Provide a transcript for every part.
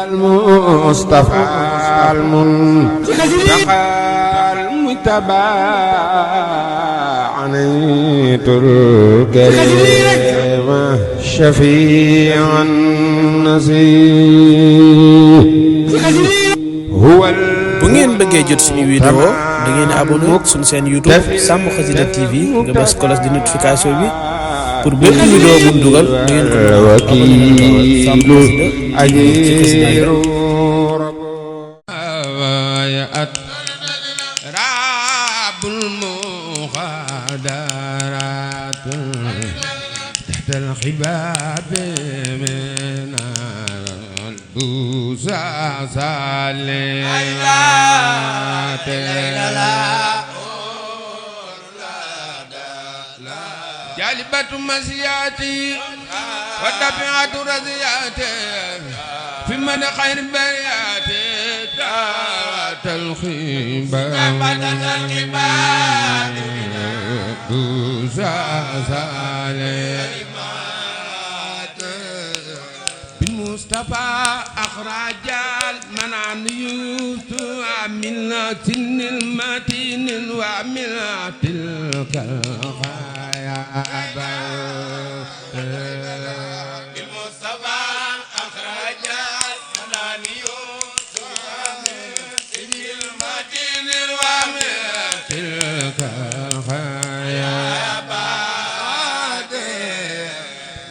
المصطفى المنتقى المجتبى عنيت الكريم شفيع النسيم هو bu ngeen bëggee jot suñu vidéo da ngeen di abonné suñu chaîne YouTube Sàmm Xasida TV nga bës cloche de notification bi pour bépp vidéo bu dugal da ngeen ko wakiilu ajiru rabbul muqaddarat tahta al-khibab min al-busa salat jalibatu masiyati wa tabi'atu raziyati في من خير البريات دعوة الخيبان بالمصطفى أخرج المنان يوسف من سن المتين ومن تلك الخياب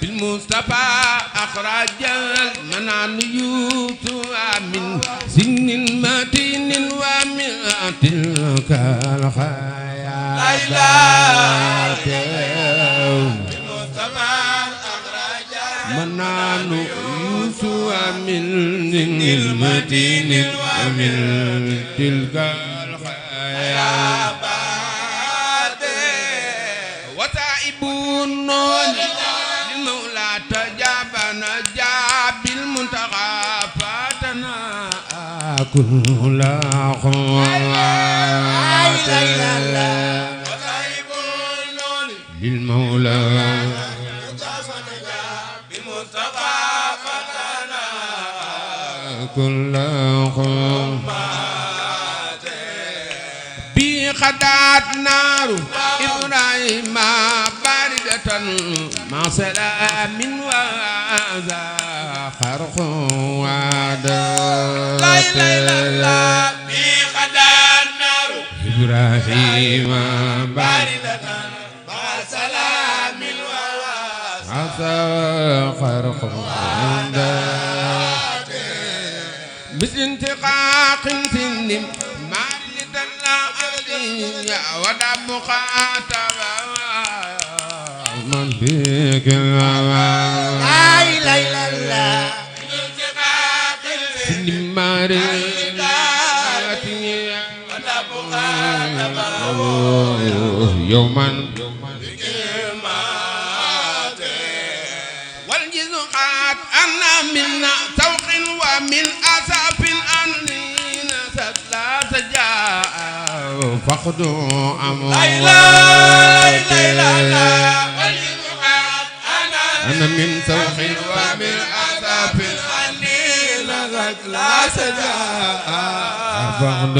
بالمصطفى أخرج المنان يوسف من سن متين ومن تلك الخيات بالمصطفى أخرج منان يوسف من سن متين ومن تلك الخيات وتائبون كل أخوات للمولى بمصطفى فتنا كل أخوات بخدات نار إبراهيم باردة مع سلام وذا خرق وعدات لا إله إلا الله بخدا النار إبراهيم باردة مع سلام وذا خرق وعدات بانتقاق سن مالد الأرض ودع مخاطبا من فيك الأمان لا إله إلا الله يوما والجزء قد أنا من سوق ومن أسف أنين لا سجاء فقد أموات والجزء قد أنا من سوق ومن أسف أنين لا سجاء فقد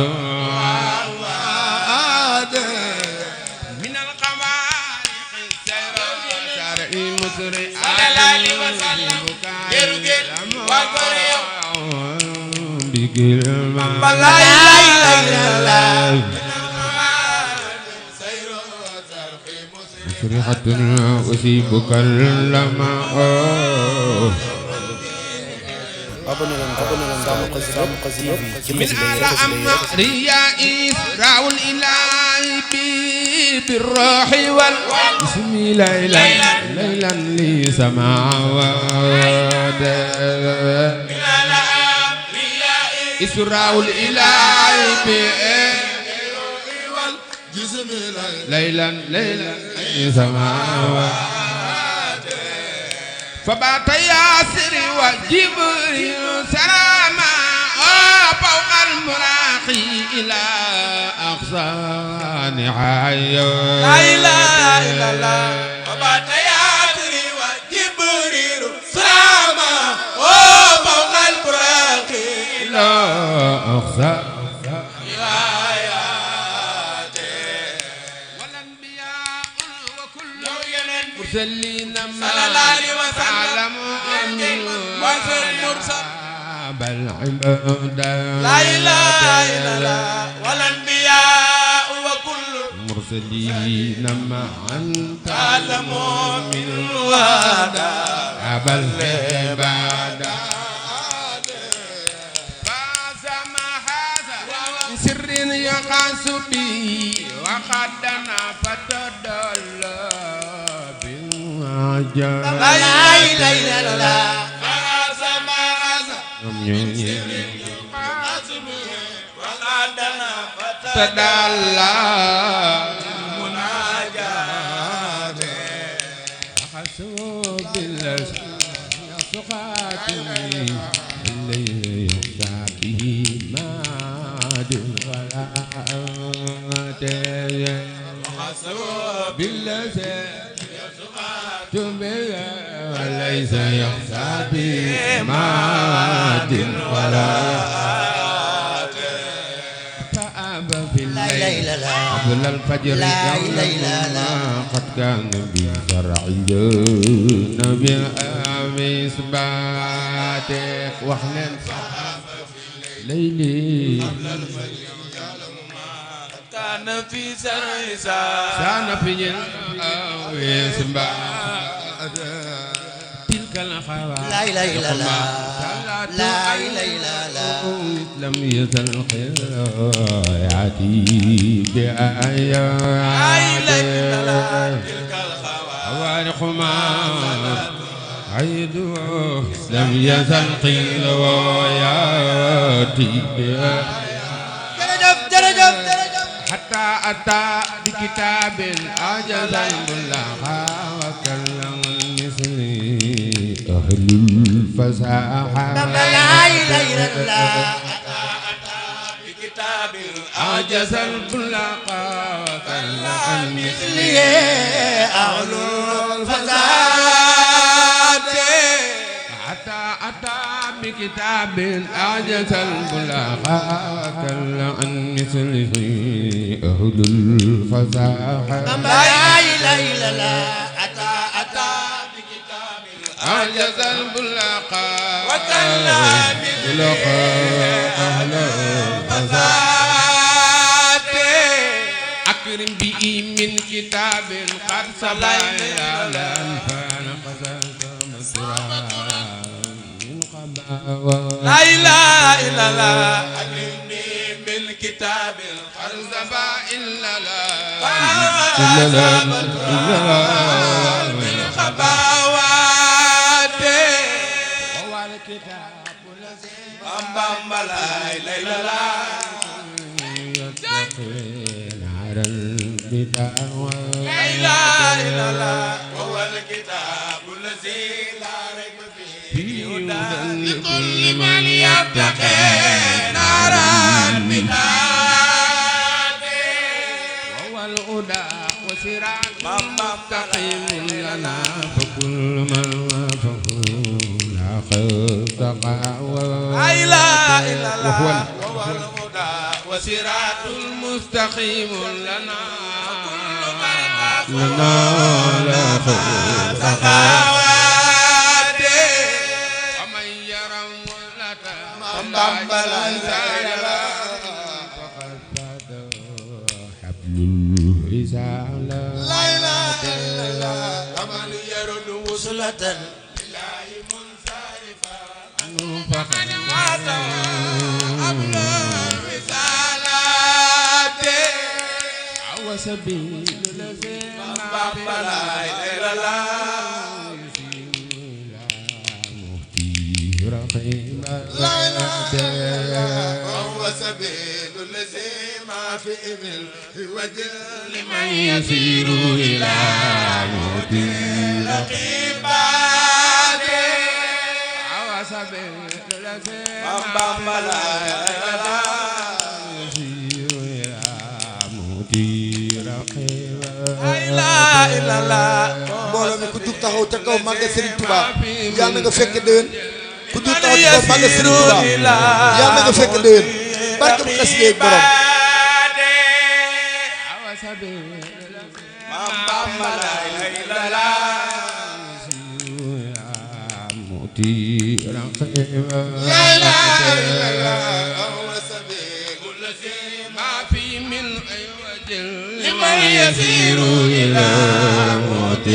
مسرحة أصيبك لما ريائي إسراء الإله بالروح والجسم ليلا ليلا لي سماوات إسراء الإله بالروح والجسم ليلا ليلا لي سماوات فبات ياسر وجبريل سلاما فوق المراقي إلى أقصى نهاية لا إله إلا الله فبات ياسر وجبريل سلاما فوق المراقي المرسلين صلى الله عليه وسلم وزر مرسل بالعباد لا إله إلا الله والأنبياء وكل المرسلين معا تعلموا من الوهدى أبا العباد سر يقاس به وقدنا فتدلى بالعجاب لا إله إلا الله وقدنا تدلى مناجات حسوا بالسقات الليل يخشى به ماد الغلات وحسوا باللسان وليس يخشى بماد ولا فأبى في الليل قبل الفجر يوم قد كان بشرع النبي إثبات وحنن ليلي كان في سرسا كان في إثبات تلك الخوات لا إله إلا الله لا إله إلا الله لم يزل خيراتي بآيات تلك خوارق ما عيد لم يزل خيراتي جرجف حتى أتى بكتاب أعجز الملاحة وكلم المثلي أهل الفساحة لا إله إلا الله بكتاب أعجز الملاحة وكلم المثلي أعلو الفساد حتى أتى بكتاب أعجز الملاحة وكلم المثلي أهل الفساحة لا إله إلا الله أتى أعجز الملاحة وكلم أهل الفساد أكرم به من كتاب قد سبع على الفان قصص مسرى من قباوة لا إله إلا الله أكرمني بالكتاب قد سبع إلا لا من خباوات هو الكتاب الذي أمام لا إله إلا الله يتقين على البداوة لا إله إلا الله وهو الكتاب الذي لا ريب فيه هدى لكل من يتقي نار البداد وهو الهدى وصراط مستقيم لنا فكل من وافقه لا خير لا إله إلا الله وهو وهو الهدى وصراط المستقيم لنا لنا لا خير سخاوات ومن يرى ملة بامبا لا إله إلا الله فقد فات حبل الرسالة لا إله إلا الله ومن يرد وصلة لله منصرفا فقد واتوا حبل الرسالات وسبيل الذي بامبا لا إله إلا الله لا إله إلا الله وهو سبيل الذي ما في من وجه لمن يسير إلى موت الرقيبات وسبيل الذي بامبا لا إله إلا الله لا إله إلا الله mbooloo mi ku jug taxaw ca kaw màggal Serigne Touba yàlla na nga fekk déwén ku jug taxaw ca kaw màggal Serigne Touba yàlla na nga fekk déwén barke bu xas léegi borom Bamba la ilaha illallah موتي رقيبا لا إله إلا الله هو سبيل الذي ما في من عوج لمن يسير إلى موت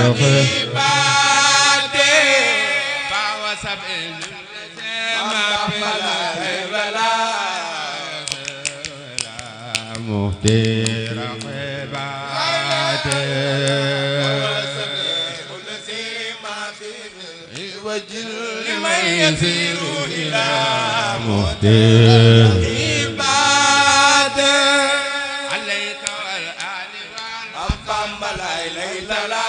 رقيبا فهو سبيل الذي ما في ولا موتي رقيبا لمن يسير إلى مهدي عباده عليك والآل والأصحاب لا إله إلا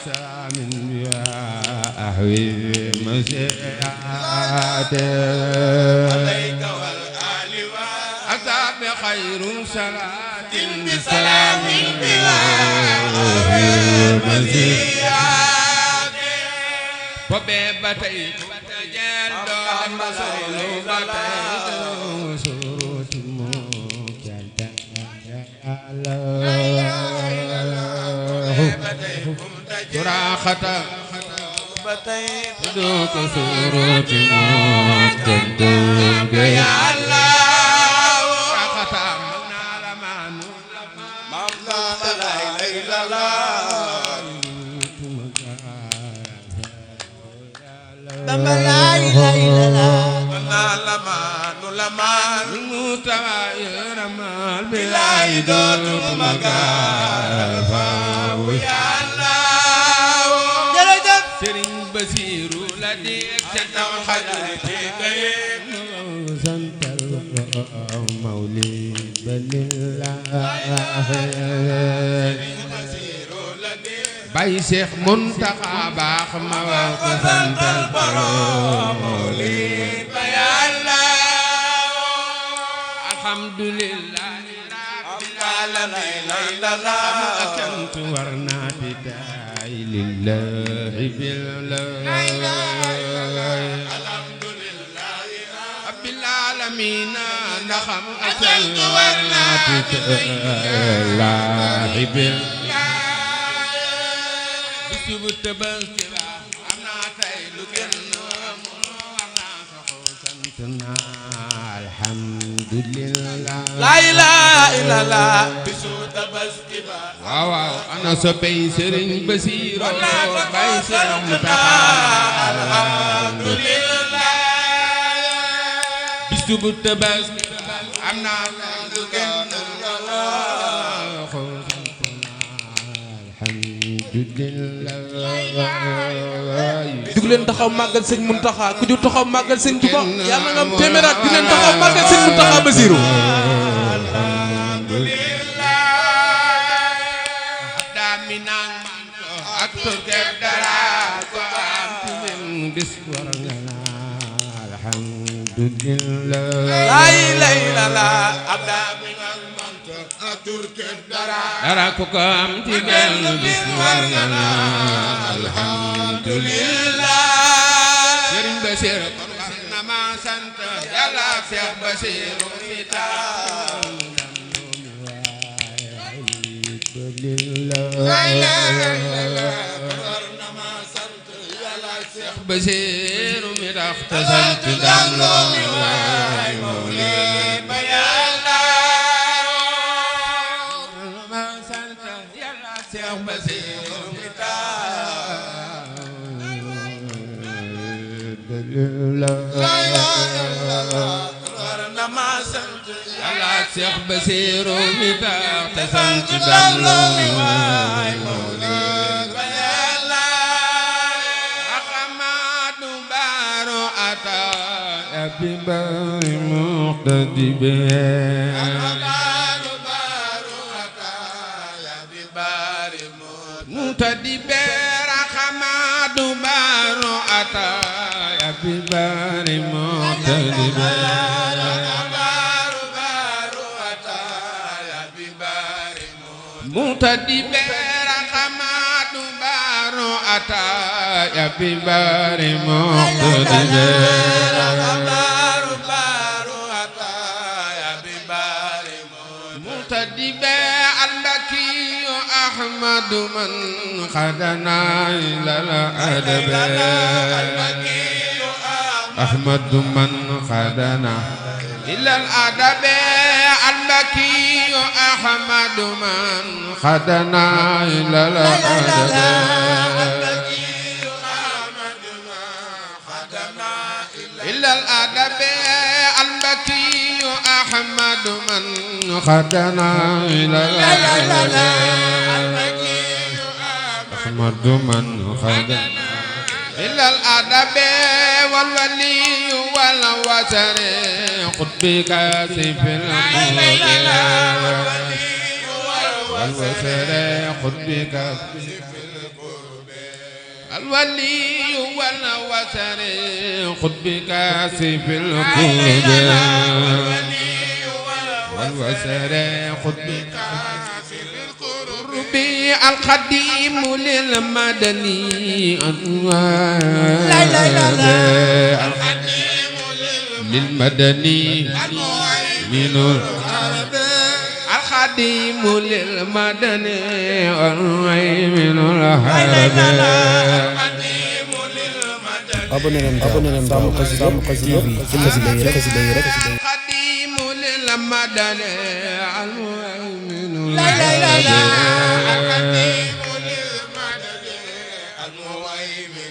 سلام يا أهوي مسيحاته عليك والآل والأصحاب خير صلاة بسلام مسيحاته وبيبتي تجال دون مسؤول وسروت موكلتا صراخة دوك سروت موكلتا يا الله صراخة منا لمن لا إله إلا الله dama laa ilaaha illallaah lamaan mutawayramal bilaay dootuma gaal faaw yàlla jërëjëf Sëriñ Basiru la dégg ca taw xajati gaye santal mawlid balillah bay Seex Muntaxa baax ma wax ko santal borom mawlid ba yàlla alhamdulillah ak cant war naa di daay lillahi billahi rabbil alamin ndaxam ak cant war naa di daay billahi subu Tabaski ba am naa tey lu kenn mënu war naa soxo sant naa alhamdulillah la ilaha illallah bisu Tabaski ba waaw waaw ana soppey Sëriñ Basiru bay Seex Muntaxa alhamdulillah bisu Tabaski ba am naa tey lu kenn dug leen taxaw màggal sëñ Muntaxa ku ju taxaw màggal sëñ Tuba yàlla nga am téeméeraat di leen taxaw màggal sëñ Muntaxa Basiru ak turke dara ko am ci bis war nga alhamdulillah la ilaha illallah abda dara ko ko am ci benn bis war nga alhamdulillah Sëriñ Basiru kon war na ma sant Yàlla Seex Basiru mi taam la ilaha illallah war na ma sant Yàlla Seex Basiru mi tax ta sant dam loo mi waay mawlid ba Yàlla ma sant Yàlla Seex Basiru mi taam war na ma sant Yàlla Seex Basiru mi tax ta sant dam loo mi waay mawlid ba Yàlla Ahmadu Baro ata abi bari muqtadibe muqtadibe Ahmadu Baro ata abi bari muqtadibe muqtadibe Ahmadu Baro ata abi bari muqtadibe muqtadibe Ahmad أحمد من خدنا إلى الأدب أحمد من خدنا إلى الأدب المكي أحمد من خدنا إلى الأدب إلى الأدب المكي أحمد من خدنا إلى الأدب أحمد من خدنا إلى الأدب والولي والوزر قطب كاسف القلوب والوزر قطب كاسف الولي والوزر قطب كاسف القلوب والوزر قطب كاسف القلوب القديم للمدني أنوار للمدني من الخديم للمدني من الحرب abonné leen Sàmm Xasida TV ci xasida yi rek الخديم للمدني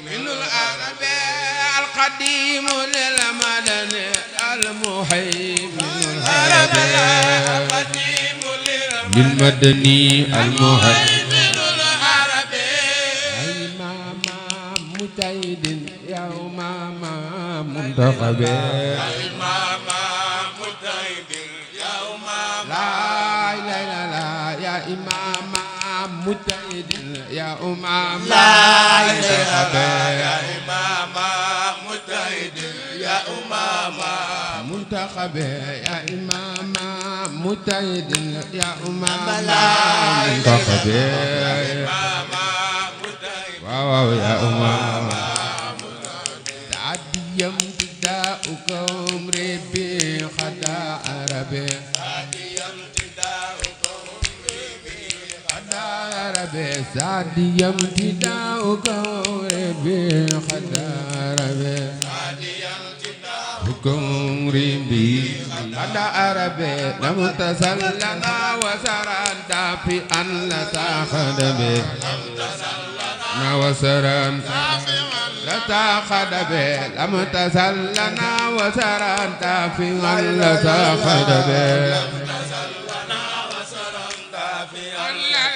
من الحرب القديم للمدن المهيمن العربي للمدني المهيمن العربي أي ماما متيد يوم ماما منتخب أي ماما متيد يوم لا لا لا لا يا إمام متيد يا أمام لا إله يا إمام متيد يا أمام منتخب يا إمام متيد يا أمام منتخب يا إمام متيد واو يا أمام تعديم تداؤكم ربي خدا عربي سادي امتداء كوربي خداربي حكم ربي خداربي لم تسلنا وسران في أن لا تاخدبي وسران لا تاخدبي لم تسلنا وسران في أن لا تاخدبي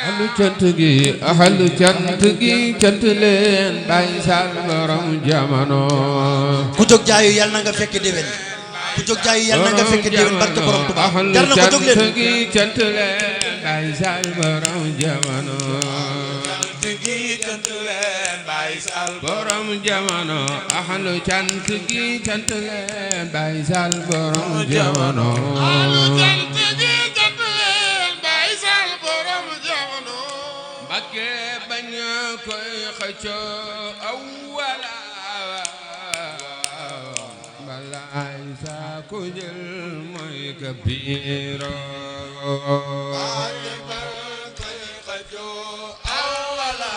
ahlu cant gi ahlu cant gi cant leen Baay Sal borom jamono ku jóg jaayu yàlla na nga fekk déwén ku jóg jaayu yàlla na nga fekk déwén barke borom Tuubaa jar na ko jóg leen gi cant leen Baay Sal borom jamono cant gi cant leen Baay Sal borom jamono ahlu cant gi cant leen Baay Sal borom jamono Mbakke bañ koy xëccoo awwala balaay saa ko jël mooy kabiiro Mbakke bañ koy xëccoo awwala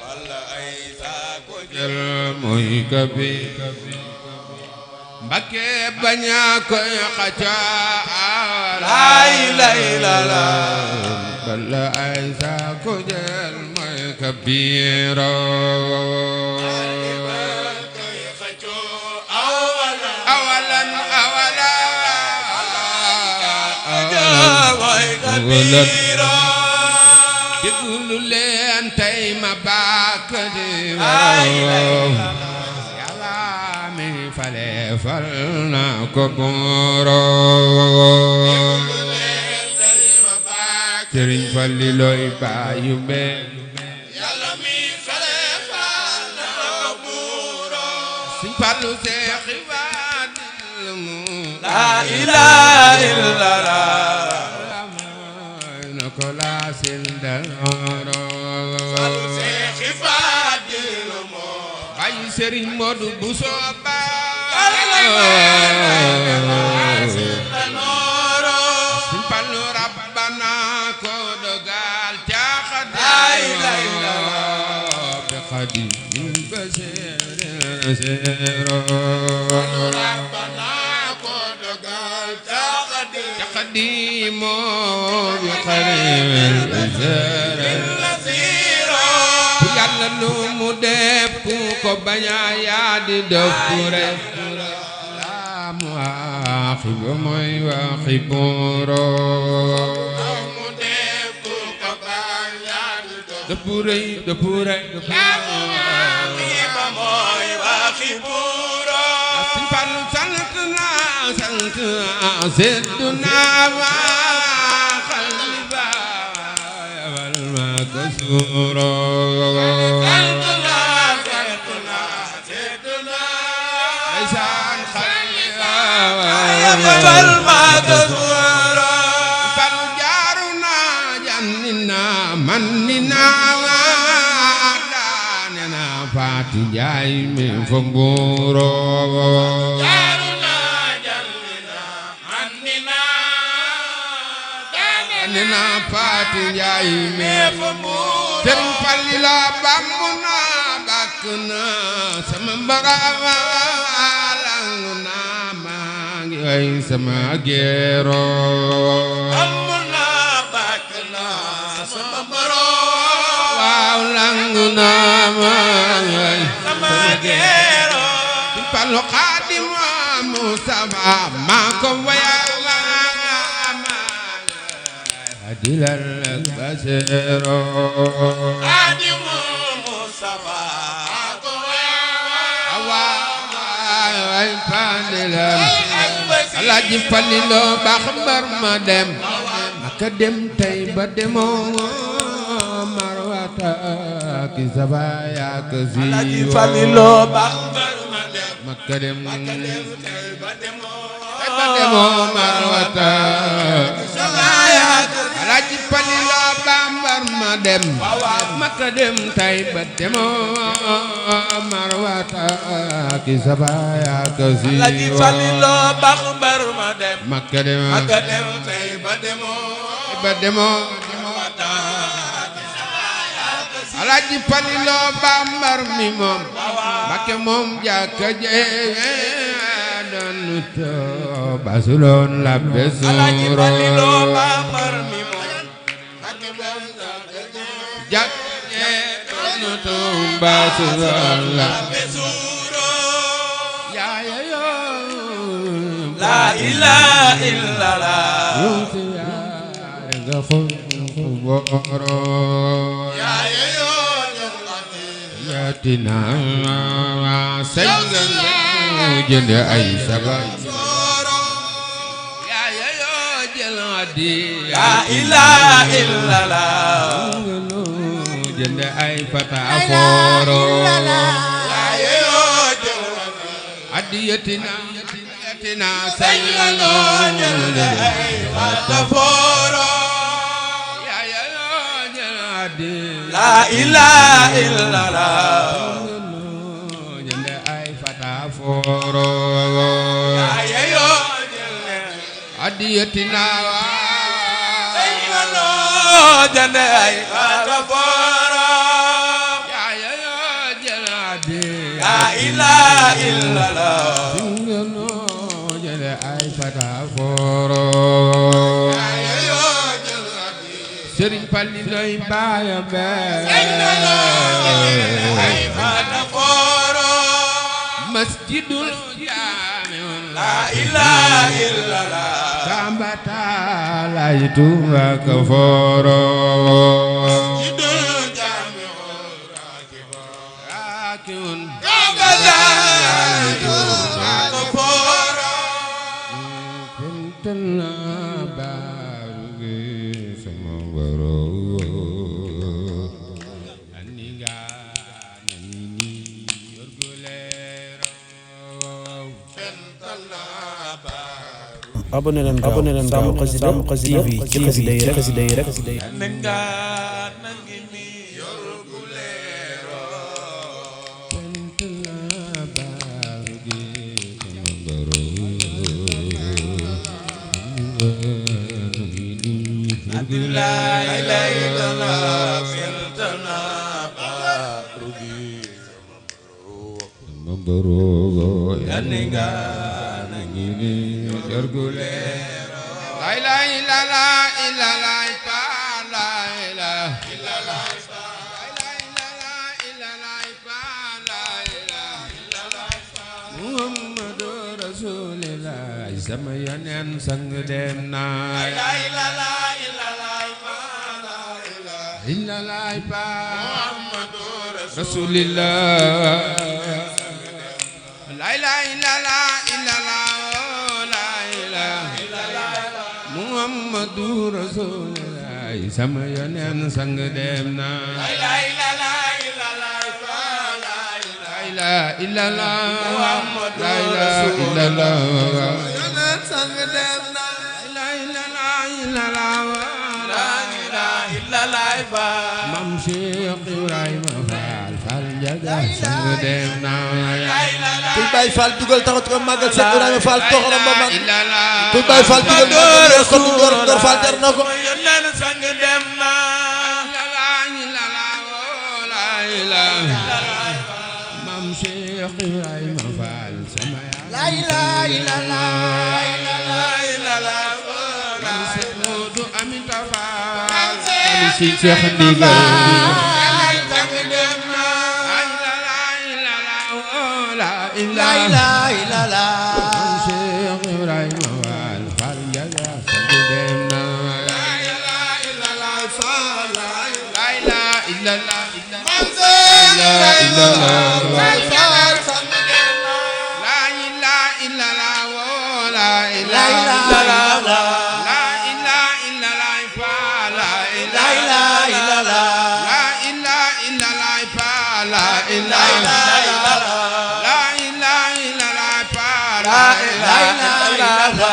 balaay saa ko jël mooy kabiiro Mbakke bañ koy xëccoo lay lay la la bala ay saa ko jël mooy kabiiro awalan déglu leen tey ma bàkk di Yàlla mi fale fal na ko buuro Sëriñ Fallu looy baayu mbeen Yàlla mi fale fal na ko buuro Sëriñ Fallu Seexi Faadil mu la ilaha illallah na ko laasil dalooro Fallu Seexi Faadil mu baayu Sëriñ Moodu Buso Sëriñ Fallu Rabbana ko doga basiro rabbana ko dogal taqdimo bi xaril basiro yàlla lu mu def ku ko baña yaa di def pure la mu aaxib mooy waxi buuro mu def ku ko baña de pure de pure de pure mooy waxi buuro sin palu sant sedduna wa xaliba wal ma kasuro aysan xaliba wal ma kasuro palu jaaruna jannina mannina wa danena Faati Njaay mi fo mbuuro nena Faati Njaay me Sëriñ Fallu la bambu na bakk na sama mbarawa langu na maa ngi way sama geero amuna bakk na sama mbaro waaw langu na maa ngi way sama geero Sëriñ Fallu Xaadimu Mustafa maa ko waya dilal basiro Xaadimu Mustafa ko awa ay pandilam Alaaji Falilo baax mbar ma dem aka dem tey ba demoo marwata ki sabaya ka si Alaaji Falilo baax mbar ma dem maka dem tey ba demoo marwata Alaaji Falilo bambar ma dem maka dem tay ba demoo marwata ki sabaya ka si Alaaji Falilo bambar ma dem maka dem tey ba demoo Alaaji Falilo bambar mi moom Mbakke moom jàkka jee doon to basuloon labbe Alaaji suuro Falilo bambar mi moom jàkka jee doon to basuloon labbe suuro yaaya yoo la ilaha illallah yuuti yaaya nga xonku booro yaaya yoo yatina sañ nga jënd ay sabay yaaya yoo jël hadiya la ilaha illallah jënd ay fata fooro yaaya yoo hadiyatina sañ nga jënd ay fata fooro yaaya yoo jël hadiya la ilaha illallah jënd ay fata fooro yaaya yoo hadiyatina jënd ay fata fooro yaaya yoo jël hadiya la ilaha illallah jënd ay fata fooro yaaya yoo Sëriñ Falliloy baayam ay fata fooro masjidul jaamiun la ilaha illallah kambata lay tuwa ka fooro jidul jamiu rakiun kambata lay tuwa ka fooro fentana baruge sama baro aniga nani yorgulero abonné leen gaaw Sàmm Xasida TV ci xasida yi rek nenga nangi ni yorgulero fentana baruge sama baro la ilaha illallah fentana barugi Burugo yaninga nangini jorgule la ilaha illallah illallah pa la ilaha illallah la ilaha illallah pa la ilaha illallah Muhammadur Rasulullah sama yanen sang dem na la ilaha illallah pa la ilaha illallah pa Muhammadur Rasulullah La ilaha illallah illallah la ilaha illallah Muhammadur Rasulullah sama yonen sang dem na la ilaha illallah la ilaha illallah Muhammadur Rasulullah yonen sang dem na la ilaha illallah la ilaha illallah Mam Cheikh Ibrahima Fall Njaga sang dem na kuy Baye Fall dugal taxaw ci ko màggal Cheikh Ibrahima Fall toxalam ba mag kuy Baye Fall dugal màggal ko Ngor Fall jar na ko yonen sang dem na Mam Cheikh Ibrahima Fall sama la ilaha illallah Mam Cheikh Modou Aminta Fall si Cheikh Ndigal la ilaha illallah Cheikh Ibrahima Fall Njaga sang dem na la ilaha illallah Fall la ilaha illallah la ilaha sang dem na la ilaha illallah la ilaha illallah la ilaha illallah Fall la ilaha illallah la ilaha illallah Fall la ilaha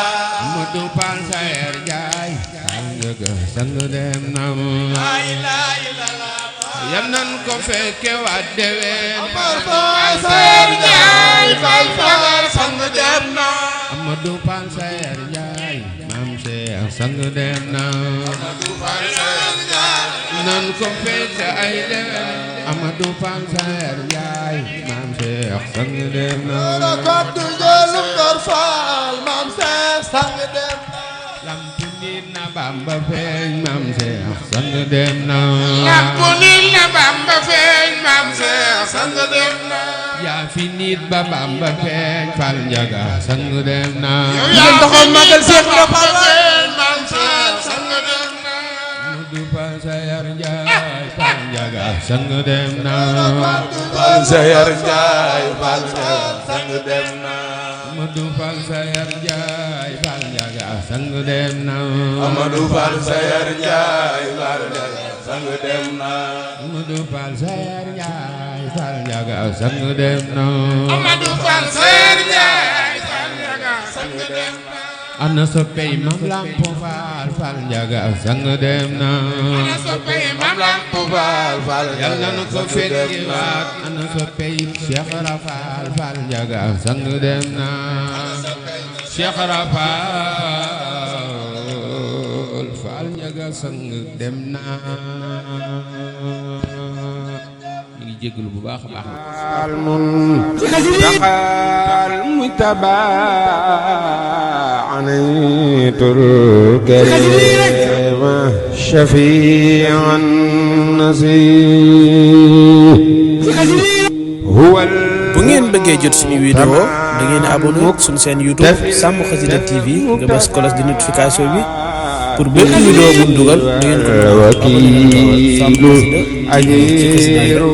Modou Fall Sayer Njaay sang dem na la ilaha illallah yal nan ko fekke wa déwén Fall Sayer Njaay Fall sang dem na Modou Fall Sayer Njaay Mam Cheikh sang dem na Modou Fall Sayer Njaay nan ko fekke ay déwén Amadou Fall Sayer Njaay Mam Cheikh sang dem na Ngor Fall Mam Cheikh sang dem na lampu nit na Bamba feeñ Mam Cheikh sang dem na lampu nit na Bamba feeñ Mam Cheikh sang dem na yaa fi nit ba Bamba feeñ Fall Njaga sang dem na yaa taxoon magal Cheikh Ibra Fall feeñ Mam Cheikh sang dem na Modou Fall Sayer Njaay Fall Njaga sang dem na Fall Sayer Njaay Fall sang dem na Modou Fall Sayer Njaay Fall Njaga sang dem na Amadou Fall Sayer Njaay Fall sang dem na Modou Fall Sayer Njaay Fall Njaga sang dem na Amadou Fall Sayer Njaay Fall Njaga sang dem na ana soppey Mam Lampo Fall Fall Njaga sang dem na ana soppey Mam Lampo Fall Fall yal na nu ko fekkiwaat ana soppey Cheikh Rafal Fall Njaga sang dem na Cheikh Rafal Fall Njaga sang dem na ñu ngi jégalu bu baax a baax عنيت الكريم شفيع النسيم هو bu ngeen bëggee jot suñu vidéo da ngeen abonné suñu seen YouTube Sàmm Xasida TV nga bës cloche de notification bi pour bépp vidéo bu dugal da ngeen ko wakiilu ajiru